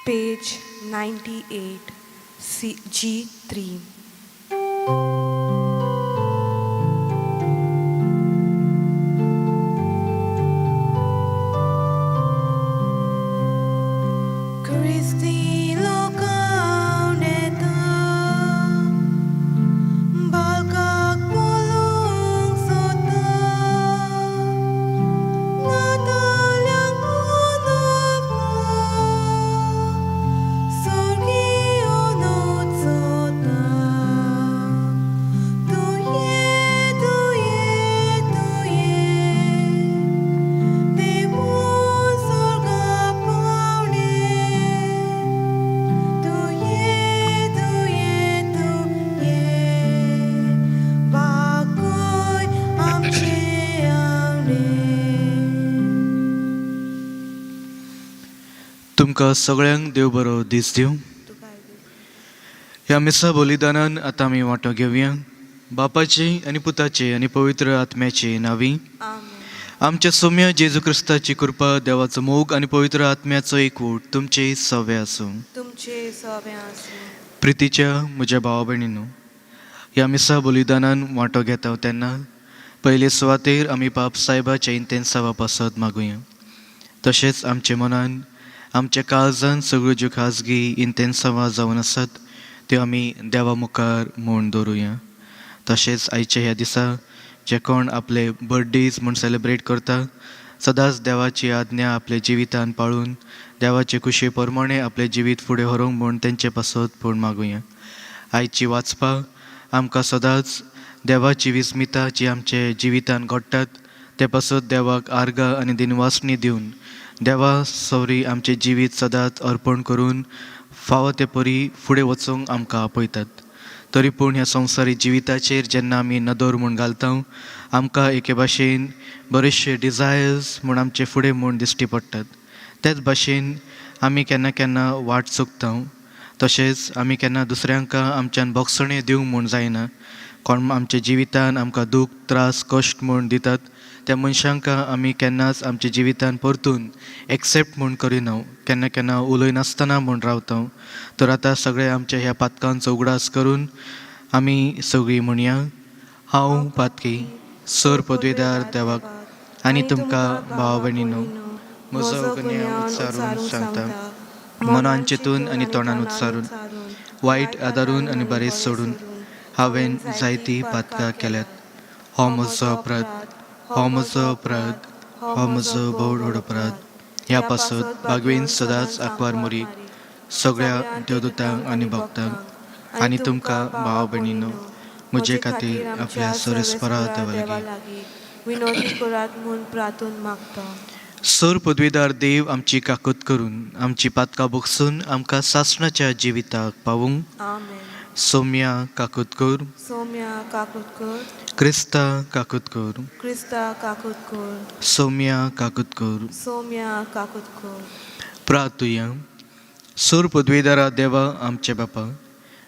Page 98, C G3. Christi लोकांत बालकाक पळोवंक सोदता नाताल्यांक मनोवता स्वर्गीय नोचता तूं ये तूं ये तूं ये देवून स्वर्गा पावणे तूं ये तूं ये तूं ये बाकय आमचे आवडे. तुमकां सगळ्यांक देव बरो दीस दिवं. तुकाय दीस. ह्या मिसा बलिदानान आतां आमी वांटो घेवया. बापाचे आनी पुताचे आनी पवित्र आत्म्याचे नांवी. आमेन. आमच्या सोम्या जेजू क्रिस्ताची कृपा, देवाचो मोग आनी पवित्र आत्म्याचो एकवट तुमचे सवे आसूं. तुमचे सवे आसूं. प्रितीच्या म्हज्या भावा भयणीनो, ह्या मिसा बलिदानान वांटो घेता तेन्ना पयले सुवातेर आमी पाप सायबाच्या इंतेन्सावा पासत मागुया. तशेंच आमचे मनान आमच्या काळजान सगळ्यो ज्यो खाजगी इंतेन्सावां जावन आसात त्यो आमी देवा मुखार म्हूण दवरुया. तशेंच आयच्या ह्या दिसा जे कोण आपले बर्थडेज म्हूण सेलेब्रेट करता, सदांच देवाची आज्ञा आपल्या जिवितान पाळून देवाचे खुशे प्रमाणे आपलें जिवीत फुडें व्हरूंक म्हूण तेंचे पासत पूण मागुया. आयची वाचपा आमकां सदांच देवाची विस्मिता जी आमचे जिवितान घडटात ते पासत देवाक आर्गां आनी दिनवासणी दिवन देवा सवरी आमचें जिवीत सदांच अर्पण करून फावो ते परी फुडें वचूंक आमकां आपयतात. तरी पूण ह्या संवसारीक जिविताचेर जेन्ना आमी नदर म्हूण घालता, आमकां एके भाशेन बरेचशे डिजायर्स म्हूण आमचे फुडें म्हूण दिश्टी पडटात. तेच भाशेन आमी केन्ना केन्ना वाट चुकता. तशेंच आमी केन्ना दुसऱ्यांक आमच्यान भोगसणें दिवंक म्हूण जायना. कोण आमच्या जिवितान आमकां दूख त्रास कश्ट म्हूण दितात त्या मनशांक आमी केन्नाच आमच्या जिवितान परतून एक्सेप्ट म्हूण करिना, केन्ना केन्ना उलयनासतना म्हूण रावता. तर आतां सगळे आमच्या ह्या पातकांचो उगडास करून आमी सगळीं म्हणया, हांव पातकी सर पदवेदार देवाक आनी तुमकां भाव भयणीनो म्हजो गुन्यांव उच्चारून सांगता. मनान चिंतून आनी तोंडान उच्चारून, वायट आदारून आनी बरें सोडून हांवें जायतीं पातकां केल्यात. हो म्हजो अपराध, हो म्हजो अपराध, हो म्हजो भोव व्हड अपराध. ह्या पासत बागवेन सदांच आंकवार मोरी, सगळ्या देवदूतांक आनी भक्तांक आनी तुमकां भाव भयणीनो म्हजे खातीर आपल्या सरेस्परा देवा लागीं विनवणी करात म्हूण प्रार्थून मागता. सर पदवेदार देव आमची काकूत करून आमची पातकां भोगसून आमकां सासणाच्या जिविताक पावूंक. आमेन. सोम्या काकूत कर. सोम्या काकूत कर. क्रिस्ता काकूत कर. क्रिस्ता काकूत कर. सोम्या काकूत कर. सोम्या काकूत कर. प्रार्थुया. सूर पदवेदारा देवा आमचे बापा,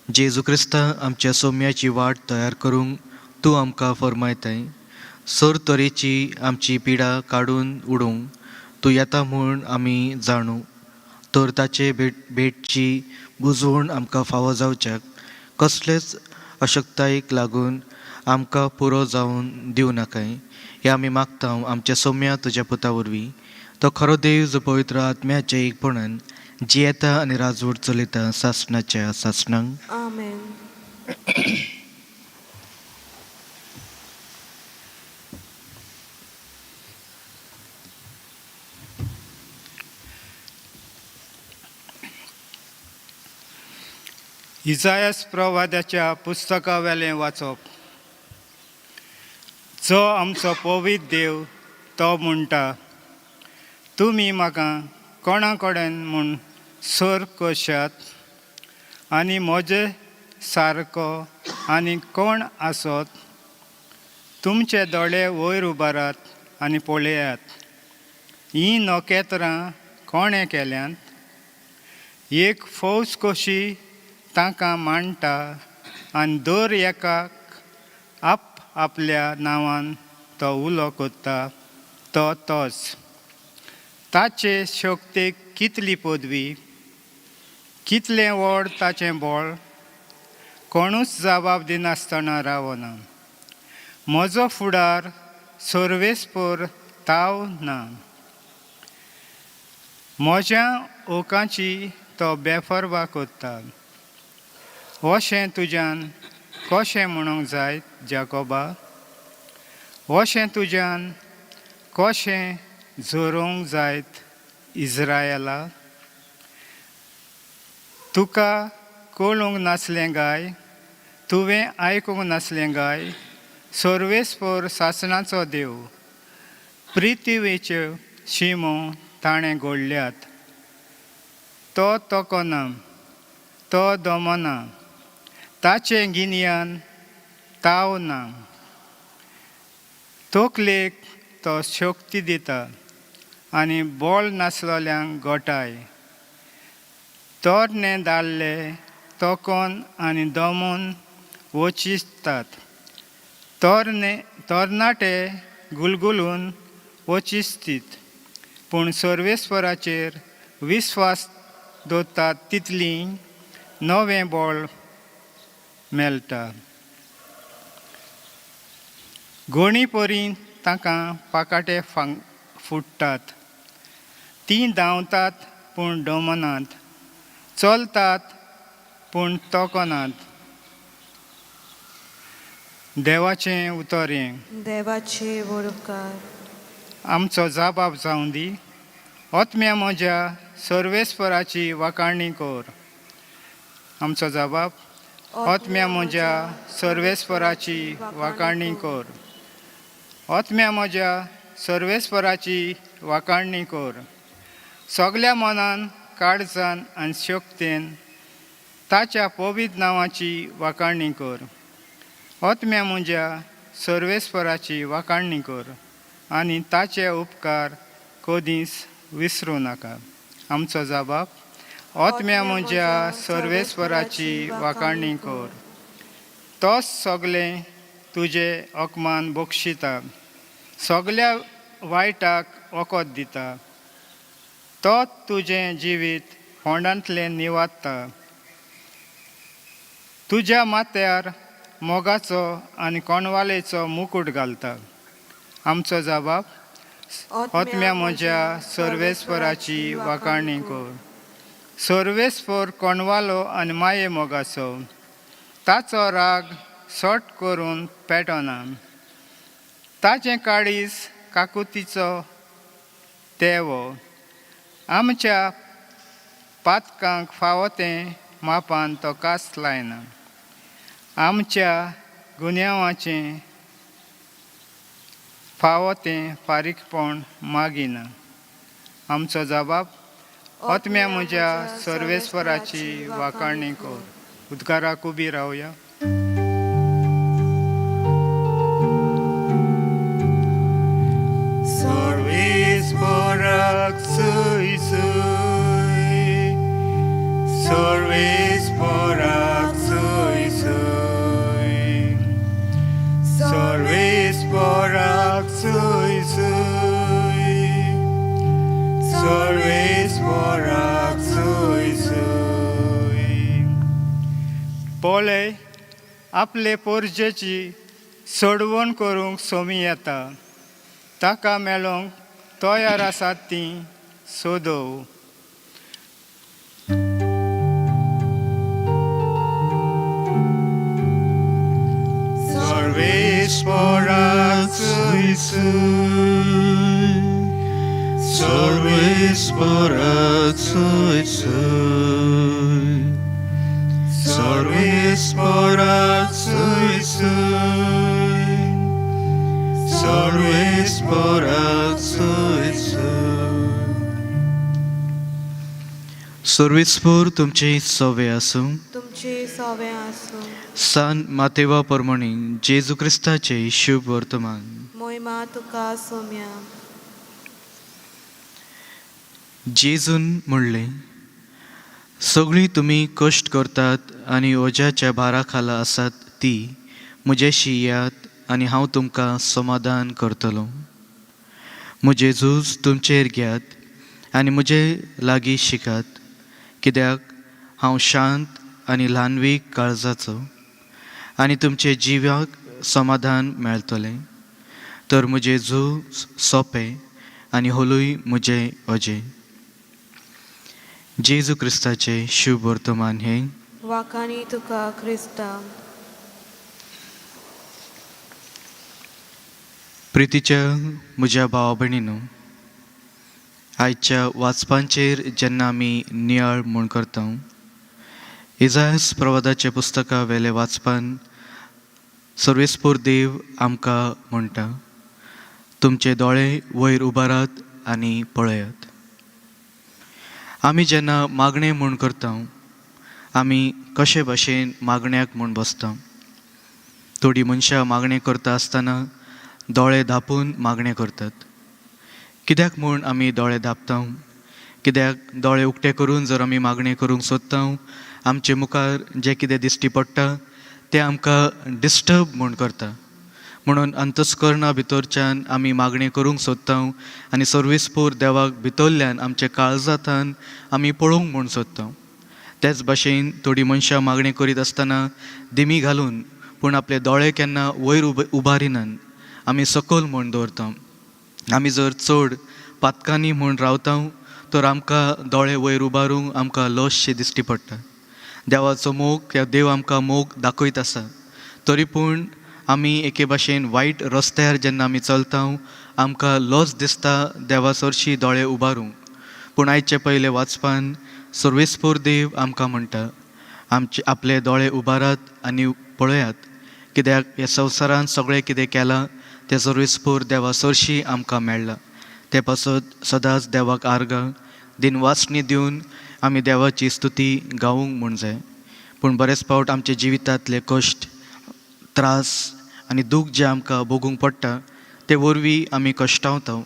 जेजू क्रिस्ता आमच्या सोम्याची वाट तयार करूंक तूं आमकां फर्मायताय. सर तरेची आमची पिडा काडून उडोवंक तूं येता म्हूण आमी जाणू. तर ताचे भेटची बुजवण आमकां फावो जावच्याक कसलेच अशक्तायेक लागून आमकां पुरो जावन दिवं नाकाय, हें आमी मागता आमच्या सोम्या तुज्या पुता वरवीं. तो खरो देव जो पवित्र आत्म्याच्या एकपणान जियेता आनी राजवट चलयता सासणाच्या सासणांक. आमेन. इजायस प्रवादाच्या पुस्तकावेलें वाचप. जो आमचो पवित्र देव तो म्हणटा, तुमी म्हाका कोणा कडेन म्हूण सर कशात आनी म्हजे सारको आनी कोण आसत? तुमचे दोळे वयर उबारात आनी पळयात, हीं नखेत्रां कोणें केल्यांत? एक फौज कशी तांकां मांडटा आनी दर एकाक आप आपल्या नांवान तो उलो करता तो तोच. ताचे शक्तेक कितली पदवी! कितलें व्हड ताचें बळ, कोणूच जबाब दिनासतना रावना. म्हजो फुडार सर्वेस्पर ताव ना. म्हज्या ओकांची तो बेफरवा करता. अशें तुज्यान कशें म्हणूंक जायत जाकोबा, अशें तुज्यान कशें झरोवंक जायत इज्रायला? तुका कळूंक नासलें गाय, तुवें आयकूंक नासलें गाय, सर्वेस्पर सासणाचो देव, प्रिथ्वीच्यो शिमो ताणें घडल्यात. तो तोकोना, तो दमना, ताचें गिन्यान ताव ना. तकलेक तो शक्ती दिता आनी बळ नासलेल्यांक गोठाय. तरणे दादले तोकोन आनी दमून वचिसतात, तरणाटे गुलगुलून वचिसतीत, पूण सर्वेस्वराचेर विस्वास दवरतात तितली नवें बळ मेळटा. गोणी परी तांकां पाकाटे फुट्टात, तीं धांवतात पूण दमनात, चलतात पूण तोकनात. देवाचें उतर हें. देवाचे वरकार. आमचो जाबाब जावं दी. आत्म्या म्हज्या सर्वेस्पराची वाखाणी कर. आमचो जाबाब, आत्म्या म्हज्या सर्वेस्पराची वाखाणी कर. आत्म्या म्हज्या सर्वेस्पराची वाखाणी कर. सगल्या मनान, काळजान आनी शक्तेन ताच्या पवित्र नांवाची वाखाणी कर. आत्म्या म्हज्या सर्वेस्पराची वाखाणी कर आनी ताचे उपकार कदींच विसरूं नाका. आमचो जाबाब, आत्म्या म्हज्या सर्वेस्पराची वाखाणी कर. तोच सगलें तुजें अपमान बक्षिता, सगल्या वायटाक वखद दिता. तो तुजें जिवीत फोंडांतलें निवारता. तुज्या माथ्यार मोगाचो आनी कोणवालेचो मुकूट घालता. आमचो जाबाब, आत्म्या म्हज्या सर्वेस्पराची वाखाणी कर. सर्वेस्पर कोणवालो आनी माये मोगाचो, ताचो राग सट करून पेटना. ताचें काळीज काकुतीचो तेवो, आमच्या पातकांक फावो तें मापान तो कास लायना. आमच्या गुन्यांवाचें फावो तें फारीकपण मागिना. आमचो जबाब, आत्म्या म्हज्या सर्वेस्वराची वाखाणी कर. उद्गाराक उबी रावया. सर्वेस्पराक सुय सुय, सर्वेस्पराक सुय सुय, सर्वेस्पराक सुय सुय, सर्वेस्पराक सुय सुय. पळय, आपले पोरजेची सोडवण करूंक सोमी येता, ताका मेळोंक तयार आसात तीं सोदोव. सर्वेस्पराक सुय सुय, सर्वेस्पराक सुय सुय, सर्वेस्पराक सुय सुय, सर्वेस्पराक सुय सुय. सर्वेस्पर तुमचे सवे आसूं. तुमचे सवे आसूं. सान मातेवा प्रमाणे जेजू क्रिस्ताचे शुभ वर्तमान. मोहिमा तुका सोम्या. जेजून म्हणलें, सगळीं तुमी कश्ट करतात आनी ओज्याच्या भारा खाला आसात ती म्हजेशी येयात आनी हांव तुमकां समाधान करतलो. म्हजें झूज तुमचेर घेयात आनी म्हजे लागीं शिकात, कित्याक हांव शांत आनी ल्हानवीक काळजाचो आनी तुमचे जिवाक समाधान मेळटलें. तर म्हजें झूज सोंपें आनी होलूय म्हजें अजें. जेजू क्रिस्ताचें शुभ वर्तमान हें. वाखाणी तुका क्रिस्ता. प्रितीच्या म्हज्या भावा भयणीनो, आयच्या वाचपांचेर जेन्ना आमी नियाळ म्हूण करता, इजायस प्रवादाच्या पुस्तका वेले वाचपान सर्वेस्पोर देव आमकां म्हणटा, तुमचे दोळे वयर उबारात आनी पळयात. आमी जेन्ना मागणें म्हूण करता, आमी कशे भाशेन मागण्याक म्हूण बसता. थोडीं मनशां मागणें करता आसतना दोळे धांपून मागणें करतात. कित्याक म्हूण आमी दोळे धांपता? कित्याक दोळे उक्ते करून जर आमी मागणें करूंक सोदता, आमचे मुखार जें कितें दिश्टी पडटा तें आमकां डिस्टर्ब म्हूण करता. म्हणून अंतस्कर्णा भितरच्यान आमी मागणें करूंक सोदता आनी सर्वेस्पोर देवाक भितरल्यान आमच्या काळजांतान आमी पळोवंक म्हूण सोदता. तेच भाशेन थोडीं मनशां मागणें करीत आसतना दिमी घालून पूण आपले दोळे केन्ना वयर उबारिनात, आमी सकयल म्हूण दवरता. आमी जर चड पातकांनी म्हूण रावता तर आमकां दोळे वयर उबारूंक आमकां लसशें दिश्टी पडटा. देवाचो मोग, ह्या देव आमकां मोग दाखयत आसा, तरी पूण आमी एके भाशेन वायट रस्त्यार जेन्ना आमी चलता आमकां लज दिसता देवा सरशी दोळे उबारूंक. पूण आयचे पयले वाचपान सर्वेस्पोर देव आमकां म्हणटा, आमचे आपले दोळे उबारात आनी पळयात, कित्याक ह्या संवसारांत सगळें कितें केलां तें सर्वेस्पोर देवा सरशी आमकां मेळ्ळां. ते पासत सदांच देवाक आर्गां दिनवासणी दिवन आमी देवाची स्तुती गावूंक म्हूण जाय. पूण बरेच फावट आमच्या जिवितांतले कश्ट, त्रास आनी दूख जें आमकां भोगूंक पडटा ते वरवीं आमी कश्टावता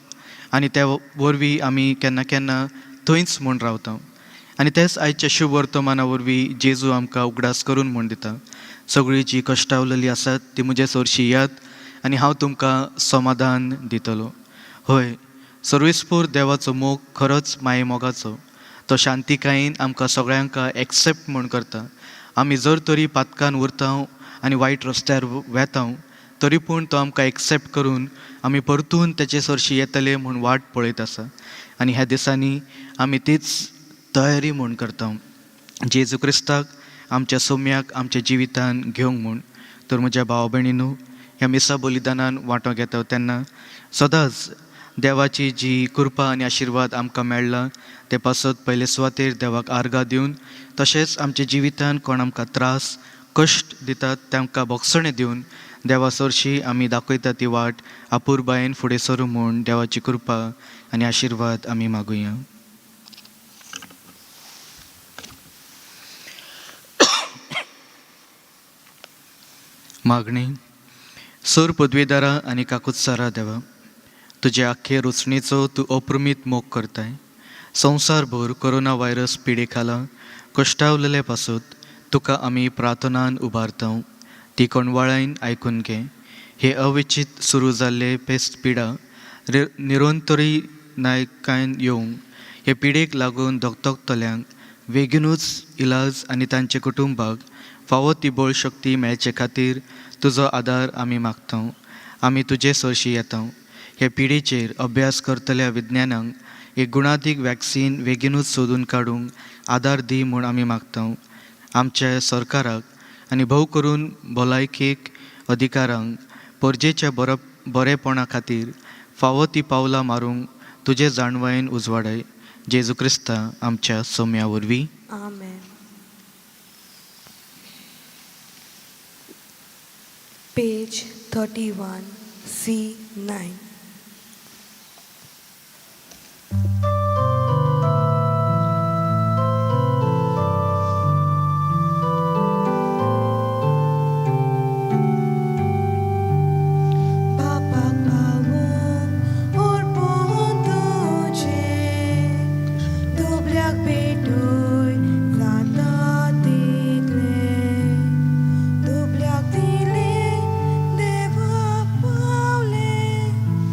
आनी ते वरवीं आमी केन्ना केन्ना थंयच म्हूण रावता. आनी तेच आयच्या शुभ वर्तमाना वरवीं जेजू आमकां उगडास करून म्हूण दिता, सगळीं जीं कश्टावलेलीं आसात ती म्हजे सरशी येयात आनी हांव तुमकां समाधान दितलो. हय, सर्वेस्पोर देवाचो मोग खरोच माये मोगाचो, तो शांतिकायेन आमकां सगळ्यांक एक्सेप्ट म्हूण करता. आमी जर तरी पातकान उरता आनी वायट रस्त्यार वेता तरी पूण तो आमकां एक्सेप्ट करून आमी परतून तेचे सरशी येतले म्हूण वाट पळयत आसा. आनी ह्या दिसांनी आमी तीच तयारी म्हूण करता, जेजू क्रिस्ताक आमच्या सोम्याक आमच्या जिवितान घेवंक म्हूण. तर म्हज्या भाव भयणीनू, ह्या मिसा बलिदानान वांटो घेता तेन्ना सदांच देवाची जी कृपा आनी आशिर्वाद आमकां मेळ्ळा ते पासत पयले सुवातेर देवाक आर्गां दिवन, तशेंच आमच्या जिवितान कोण आमकां त्रास कश्ट दितात तांकां भोगसणें दिवन देवा सरशी आमी दाखयता ती वाट अपुरबायेन फुडें सरूं म्हूण देवाची कृपा आनी आशिर्वाद आमी मागुया. मागणी. सोर पदवेदारा आनी काकुत्सारा देवा, तुजे आख्खे रचणेचो तूं अप्रमीत मोग करताय. संवसारभर कोरोना व्हायरस पिडे खाला कश्टावलेले पासत तुका आमी प्रार्थनान उबारता, ती कोणवाळायन आयकून घे. हे अविचीत सुरू जाल्ले पेस्त पिडा निरंतरी नायकायन येवंक, हे पिडेक लागून धगधगतल्यांक बेगीनूच इलाज आनी तांचे कुटुंबाक फावो ती बळ शक्ती मेळचे खातीर तुजो आदार आमी मागता. आमी तुजे सरशी येता. हे पिडेचेर अभ्यास करतल्या विज्ञानांक एक गुणादीक वॅक्सीन बेगीनूच सोदून काडूंक आदार दी म्हूण आमी मागता. आमच्या सरकाराक आनी भोव करून भलायकेक अधिकारांक परजेच्या बरेपणा खातीर फावो ती पावलां मारूंक तुजे जाणवायेन उजवाडय. जेजू क्रिस्ता आमच्या सोम्या वरवीं. आमेन. Page 31, C9. बापाक पावूंक ओर्पून तुजें, दुबळ्याक पेटूय जाता तितलें. दुबळ्याक दिलें देवा पावलें,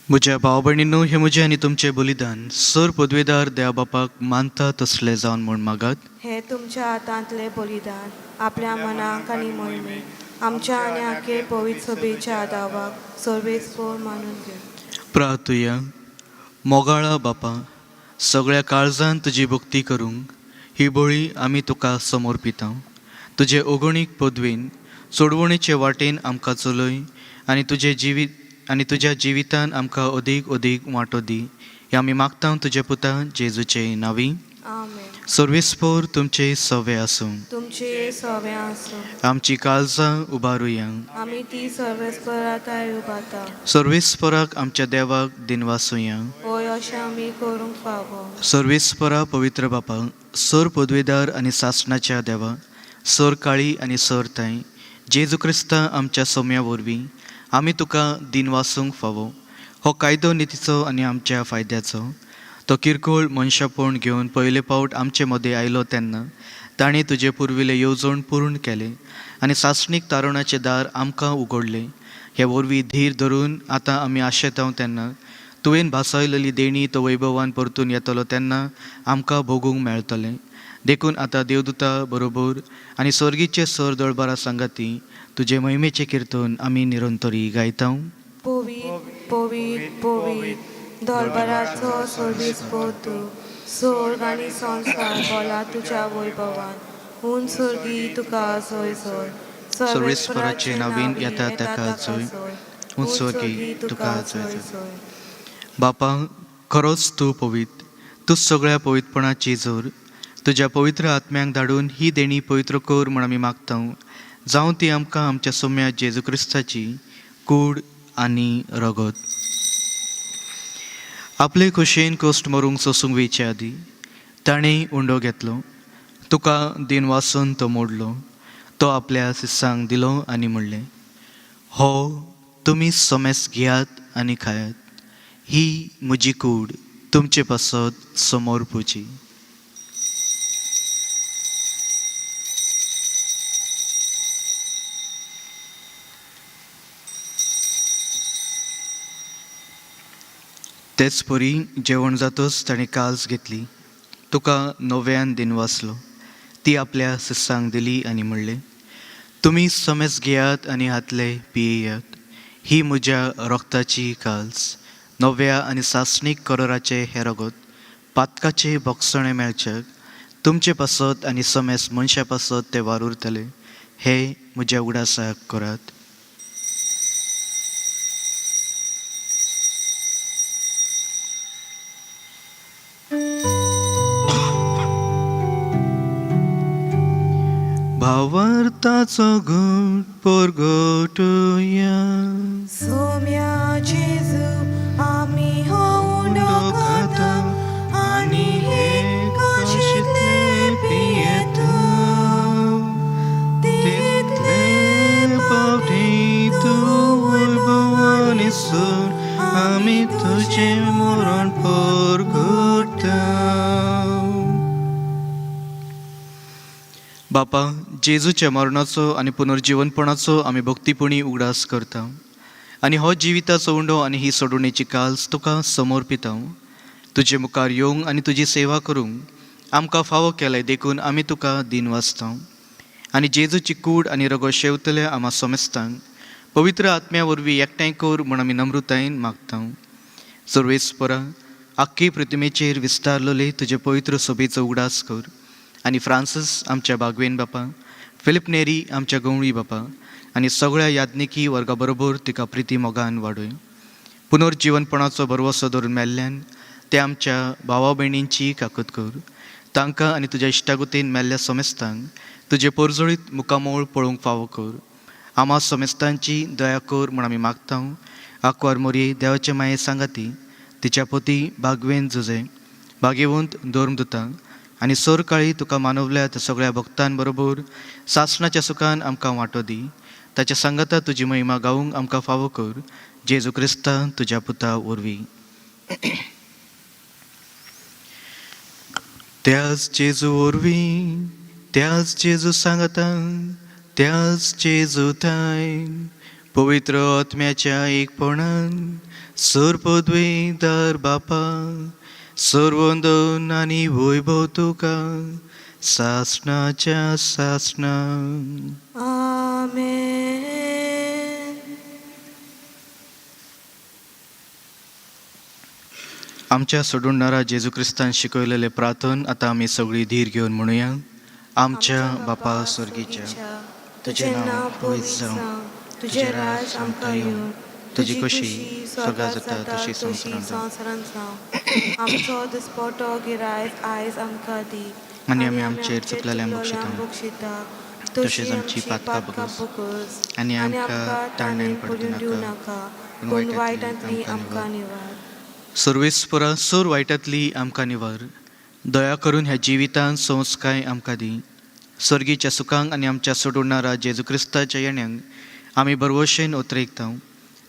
म्हज्या भाव भयणींनो, हें म्हजें आनी तुमचें बलिदान सर पदवेदार देवा बापाक मानता तसलें जावन म्हूण मागात. हे तुमच्या हातांतलें बलिदान आपल्या मनाक आनी मोहिमेक आमच्या आनी आखे पवित्र सभेच्या दावाक सर्वेस्पोर मानून घेवं. प्रार्थुया. मोगाळा बापा, सगळ्या काळजान तुजी भक्ती करूंक ही बळी आमी तुका समर्पिता. तुजे ओगणीक पदवेन सोडवणेचे वाटेन आमकां चलय आनी तुजें जिवीत आनी तुज्या जिवितान आमकां अदीक अदीक वांटो दी. हें आमी मागता तुज्या पुता जेजूचे नांवी. आमेन. सर्वेस्पोर तुमचे सवे आसूं. तुमचे सवे आसूं. आमची काळजां उबारुया. आमी ती सर्वेस्पराताय उबाता. सर्वेस्पराक आमच्या देवाक दिनवासुया. होय, अशें आमी करूंक फावो. सर्वेस्परा पवित्र बापा, सर पदवेदार आनी सासणाच्या देवा, सर काळी आनी सर ताई, जेजू क्रिस्ता आमच्या सोम्या वरवीं आमी तुका दिनवासूंक फावो. हो कायदो नितीचो आनी आमच्या फायद्याचो. तो किरकोळ मनशापण घेवन पयले फावट आमचे मदें आयलो तेन्ना ताणें तुजे पुर्विल्लें येवजण पूर्ण केलें आनी सासणीक तारुणाचें दार आमकां उगडलें. हे वरवीं धीर धरून आतां आमी आशेतांव तेन्ना तुवें भासयलेली देणी तो वैभवान परतून येतलो तेन्ना आमकां भोगूंक मेळटलें. देखून आतां देवदूता बरोबर आनी स्वर्गीचे सर दळबारा सांगाती तुजे महिमेचें किर्तन आमी निरंतरी गायता. पवीत पवीत पवीत दरबाराचो सर्वेस्पोर तूं, स्वर्ग आनी संवसार भोला तुज्या वैभवान. हून स्वर्गी तुका जय जय. सर्वेस्पराचे नावीन येता ताका जय. हून स्वर्गी तुका जय जय. बापा, खरोच तूं पवित्र, तूं सगळ्या पवित्रपणाची जोर. तुज्या पवित्र आत्म्यांक धाडून ही देणी पवित्र कर म्हूण आमी मागता. जावं ती आमकां आमच्या सोम्या जेजू क्रिस्ताची कूड आनी रगत. आपले खोशयेन कश्ट मरूंक सोसूंक वयचे आदीं ताणें उंडो घेतलो, तुका दिन वासून तो मोडलो, तो आपल्या शिसांक दिलो आनी म्हणलें, हो तुमी सोमेस घेयात आनी खायात, ही म्हजी कूड तुमचे पासत समोर पुजी. तेच परी जेवण जातच ताणें काल्स घेतली, तुका नव्यान दिनवासलो, ती आपल्या शिस्सांक दिली आनी म्हणलें, तुमी समेस घेयात आनी हातले पियेयात, ही म्हज्या रक्ताची काल्स, नव्या आनी सासणीक करोराचें हें रगत पातकाचें भोगसणें मेळचें तुमचे पासत आनी समेस मनशा पासत तें वारुरतलें. हें म्हज्या उगडासाक करात. भावार्थाचो घट परगटुया. सोम्या जेजू, आमी हो उंडो खाता आनी हे काशींतले पियेता. तितले पावटी तूं वैभवान सोड आमी तुजें मरण परगटा. बापा, जेजूच्या मरणाचो आनी पुनर्जिवनपणाचो आमी भक्तीपणी उगडास करता आनी हो जिविताचो उंडो आनी ही सोडवणेची काल्स तुका समर्पिता. तुजे मुखार येवंक आनी तुजी सेवा करूंक आमकां फावो केलें देखून आमी तुका दिन वाचता. आनी जेजूची कूड आनी रगो शेवतल्या आमा समेस्तांक पवित्र आत्म्या वरवीं एकठांय कर म्हूण आमी नम्रतायेन मागता. सर्वेस्परा, आख्खी प्रतिमेचेर विस्तारलेले तुजे पवित्र सोबेचो उगडास कर आनी फ्रांसीस आमच्या बागवेन बापा, फिलीप नेरी आमच्या गवळी बापा आनी सगळ्या याज्ञिकी वर्गा बरोबर तिका प्रिती मोगान वाडय. पुनर्जिवनपणाचो भरवसो धरून मेल्ल्यान ते आमच्या भावा भयणींची काकत कर. तांकां आनी तुज्या इश्टागुतीन मेल्ल्या समेस्तांक तुजें परजळीत मुखामोळ पळोवंक फावो कर. आमा समेस्तांची दया कर म्हूण आमी मागता. आकवार मोरये देवाचे माये सांगाती तिच्या पोती बागवेन जुजे बागेवंत धर्मदुतांक आनी सरकाळी तुका मानवल्या त्या सगळ्या भक्तांबरोबर सासणाच्या सुखान आमकां वांटो दी. ताच्या सांगाता तुजी महिमा गावूंक आमकां फावो कर. जेजू क्रिस्ता तुज्या पुता वरवीं. त्याच जेजू वरवीं, त्याच जेजू सांगाता, त्याच जेजू थांय पवित्र आत्म्याच्या एकपणान सर्पद्वेदार बापा सर्वंदन आनी वैभव तुका सासणाच्या सासणा. आमेन. आमच्या सोडूनणारा जेजू क्रिस्तान शिकवलेले प्रार्थन आतां आमी सगळी धीर घेवन म्हणुया. आमच्या बापा स्वर्गीच्या, तुजें नांव पवित्र जावं, तुजें राज आमकां येवं, तुजी खोशी स्वर्गात जाता तशी संवसारांत जावं. संवसारांत जावं. आमचो दिसपटो गिरायक आयज आमकां दी, आनी आमी आमचेर चुकलेल्यांक बक्षिता, बक्षिता, तशीच आमची पातकां बगस, आनी आमकां ताळण्यान पडूं दिवं नाका, नाका, पूण पूण वायटांतली वायटांतली आमकां आमकां निवार. सर्वेस्परा सोर वायटांतली आमकां निवार. दया करून ह्या जिवितांत संस्काय आमकां दी. सर्गीच्या सुखांक आनी आमच्या सोडवणारा जेजू क्रिस्ताच्या येण्यांक आमी बरवशेन उतरेकता.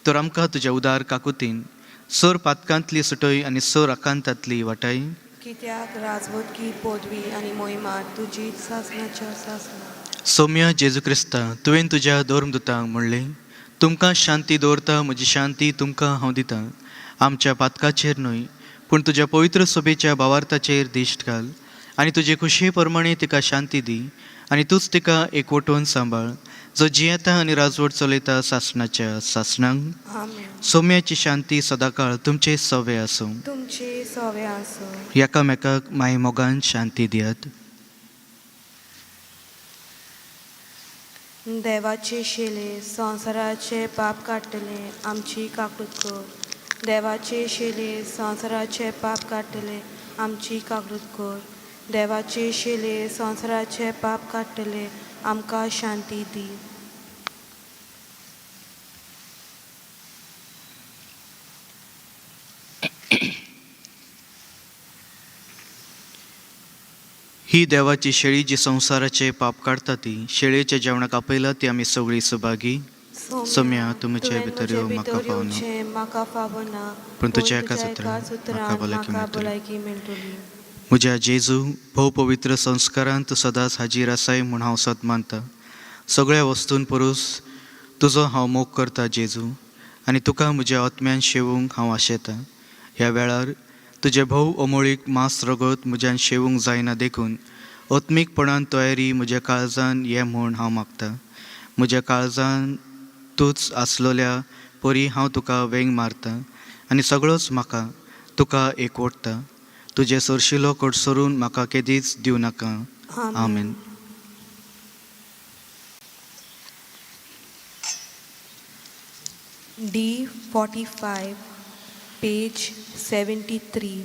तर आमकां तुज्या उदार काकुतीन सोर पातकांतली सुटय आनी सोर आकांतांतली वाटाय. कित्याक राजवटकी पदवी आनी मोहिमा तुजी सासणाच्या सासणा. सौम्य जेजू क्रिस्ता, तुवें तुज्या धर्मदुतांक म्हणलें, तुमकां शांती दवरता, म्हजी शांती तुमकां हांव दितां. आमच्या पातकाचेर न्हय, पूण तुज्या पवित्र सभेच्या भावार्थाचेर दिश्ट घाल आनी तुजे खुशये प्रमाणे तिका शांती दी, आनी तूंच तिका एकवटून सांबाळ, जो जियेता आनी राजवट चलयता सासणाच्या सासणांक. आमेन. सौम्याची शांती सदांकाळ तुमचे सवे आसूं. तुमचे सवे आसूं. एकामेकाक माय मोगान शांती दियात. देवाचे शिले संवसाराचे पाप काडटले, आमची काकूत कर. देवाचे शिले संवसाराचे पाप काडटले, आमची काकूत कर. देवाचे शिले संवसाराचे पाप काडटले, आमकां शांती दी. ही देवाची शेळी जी संवसाराचे पाप काडटा ती शेळयेच्या जेवणाक आपयला ती आमी सगळीं सभागी. सोम्या, तूं म्हजे तुवें भितर म्हजे येवं म्हाका भितर फावना. येवचें म्हाका फावना, पूण तुज्या एकाच उतरान उतरान म्हाका भलायकी म्हाका मेळटली. भलायकी मेळटली. म्हज्या जेजू, भोव पवित्र संस्कारान तूं सदांच हाजीर आसाय म्हूण हांव सद मानता. सगळ्या वस्तून परस तुजो हांव मोग करता जेजू, आनी तुका म्हज्या आत्म्यान शेवूंक हांव आशेतां. ह्या वेळार तुजें भोव अमोळीक मांस रगत म्हज्यान शेवूंक जायना, देखून आत्मीकपणान तयारी म्हज्या काळजान ये म्हूण हांव मागता. म्हज्या काळजान तूंच आसलोल्या परी हांव तुका वेंग मारता आनी सगळोच म्हाका तुका एकवटता. तुजें सरशिलो कडसरून म्हाका केदीच दिवं नाका. आमेन. D 45, page 73.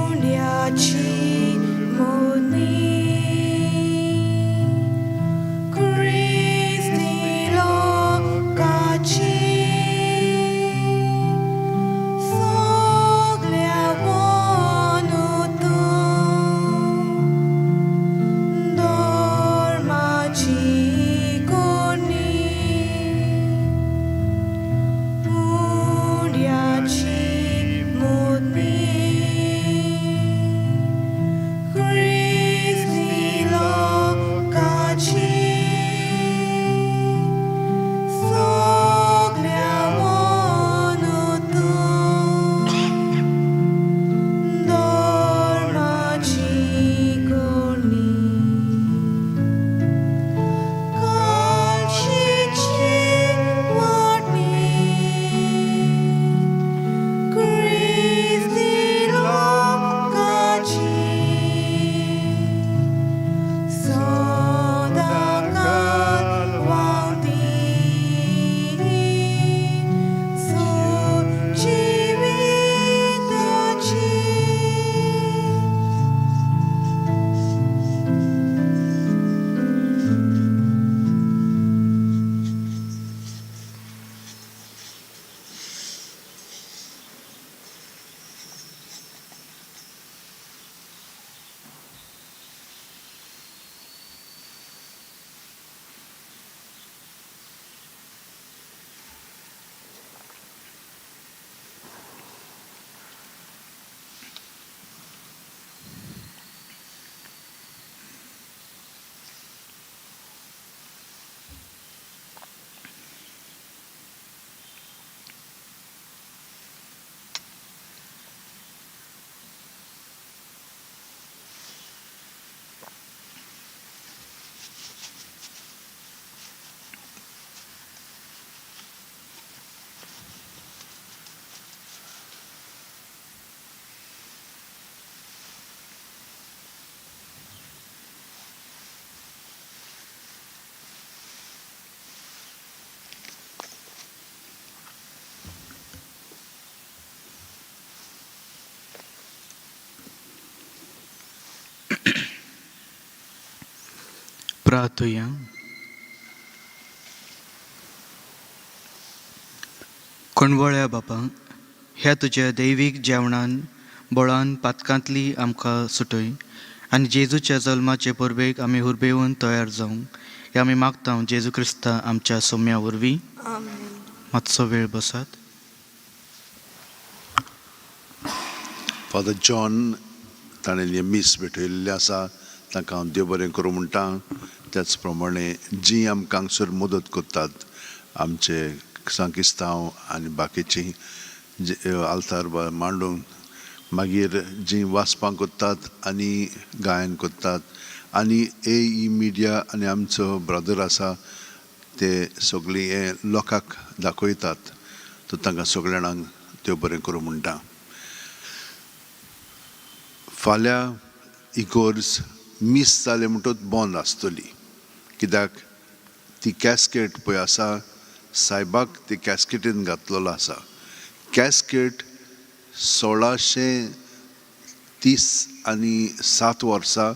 पुण्याची मोहिमा. प्रार्थुया. कोणवळ्या बापा, ह्या तुज्या दैवीक जेवणान बळान पातकांतली आमकां सुटय आनी जेजूच्या जल्माचे परबेक आमी हुरबेवन तयार जावंक हे आमी मागता जेजू क्रिस्ता आमच्या सोम्या वरवीं. आमेन. मातसो वेळ बसात. फादर जॉन ताणें हें मीस भेटयल्लें आसा, तांकां हांव देव बरें करूं म्हणटा. त्याच प्रमाणे जीं आमकां हांगसर मदत करतात, आमचे सांकिस्तांव आनी बाकीचीं जे आल्तार मांडून, मागीर जीं वाचपां करतात आनी गायन करतात आनी ए ई मिडिया आनी आमचो ब्रदर आसा, ते सगळीं हें लोकांक दाखयतात, तर तांकां सगळ्या जाणांक देव बरें करूं म्हणटा. फाल्यां इगोर्ज मीस जालें म्हणटच बंद आसतली, कित्याक ती कॅस्केट पळय आसा, सायबाक ती कॅस्केटीन घातलेलो आसा. कॅस्केट 1637 वर्सा,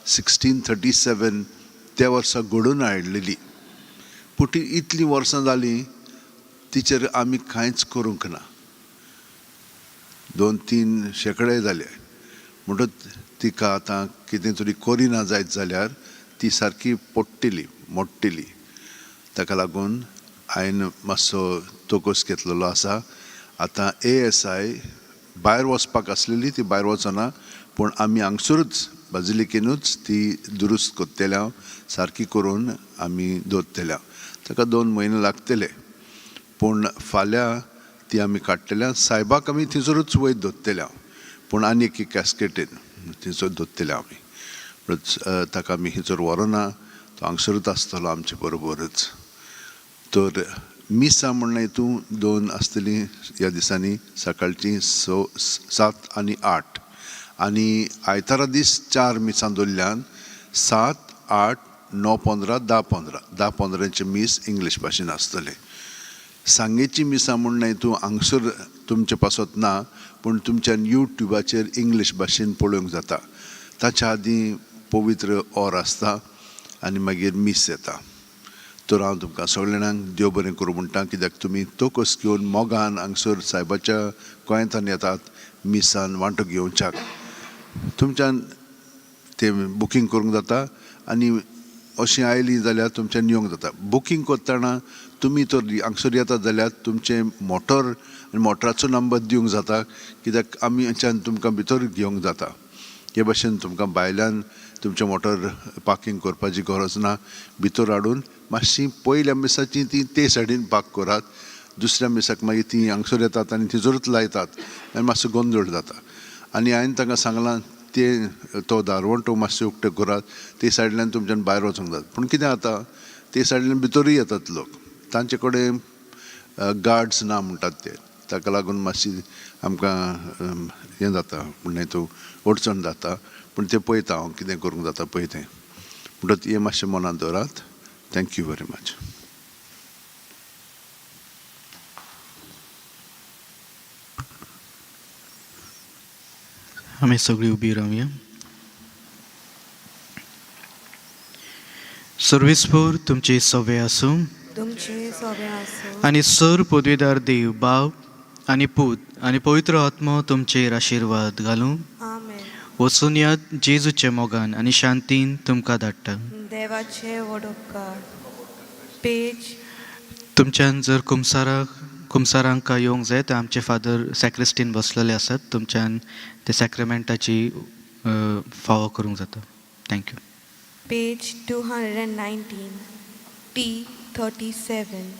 1637 त्या वर्सा घडोवन हाडलेली. पूण ती इतलीं वर्सां जालीं, तिचेर आमी कांयच करूंक ना. 2-3 शेंकडे जाले म्हणटच तिका आतां कितें तरी करिना जायत जाल्यार ती सारकी पडटली, मोडटली. ताका लागून हांवें मातसो तोकोस घेतलेलो आसा. आतां ASI भायर वचपाक आसलेली, ती भायर वचना, पूण आमी हांगसरूच बाजिलिकेनूच ती दुरुस्त करतले, हांव सारकी करून आमी दवरतले. ताका 2 म्हयने लागतले, पूण फाल्यां ती आमी काडटले. सायबाक आमी थंयसरूच वयर दवरतले, पूण आनी एक कॅस्केटीन थंयसर दवरतले आमी. ताका आमी थंयसर व्हरना, तो हांगसरूच आसतलो आमचे बरोबरच. तर मिसां म्हणल्यार हितून 2 आसतलीं ह्या दिसांनी, सकाळचीं 6, 7 आनी 8, आनी आयतारा दीस 4 मिसां दवरल्यान, 7, 8, 9, 15, 10, 15. 10 15चें मीस इंग्लीश भाशेन आसतलें. सांगेची मिसां म्हणल्यार हितून हांगसर तुमचे पासत ना, पूण तुमच्यान युट्युबाचेर इंग्लीश भाशेन पळोवंक जाता. ताच्या आदीं पवित्र ऑर आसता आनी मागीर मीस येता. तर हांव तुमकां सगळ्या जाणांक देव बरें करूं म्हणटा, कित्याक तुमी तोकस घेवन मोगान हांगसर सायबाच्या गोंयांतल्यान येतात मिसान वांटो घेवच्याक. तुमच्यान तें बुकींग करूंक जाता आनी अशीं आयलीं जाल्यार तुमच्यान येवंक जाता. बुकींग करतना तुमी तर हांगसर येतात जाल्यार तुमचें मोटर आनी मोटराचो नंबर दिवंक जाता, कित्याक आमी हांच्यान तुमकां भितर घेवंक जाता. हे भाशेन तुमकां भायल्यान तुमचें मोटर पार्कींग करपाची गरज ना. भितर हाडून मातशी पयल्या मिसाची ती ते सायडीन पार्क करात, दुसऱ्या मिसाक मागीर ती हांगसर येतात आनी थंयसरूच लायतात आनी मातसो गोंदळ जाता. आनी हांवें तांकां सांगलां, ते तो दारवंटो मातशें उक्ते करात, ते सायडल्यान तुमच्यान भायर वचूंक जाता. पूण कितें जाता, ते सायडल्यान भितरूय येतात लोक, तांचे कडेन गार्ड्स ना म्हणटात ते. ताका लागून मातशी आमकां हें जाता, म्हणल्यार तूं अडचण जाता. पूण तें पळयता हांव कितें करूंक जाता पळय तें. म्हणटच हें मातशें मनांत दवरात. Thank you very much. आमी सगळीं उबी रावया. सर्वेस्पोर तुमचे सवे आसूं. तुमचे सोबे आसूं. आनी सर पदवेदार देव बाप आनी पूत आनी पवित्र आत्मो तुमचेर आशिर्वाद घालूं. आमेन. वचून यात, जेजूच्या मोगान आनी शांतीन तुमकां धाडटा. देवाचे व्हड उपकार. पेज तुमच्यान जर कुमसारांक येवंक जाय तर आमचे फादर सॅक्रिस्टीन बसलेले आसात, तुमच्यान ते सॅक्रेमेंटाची फावो करूंक जाता. Thank you. Page 219, T 37.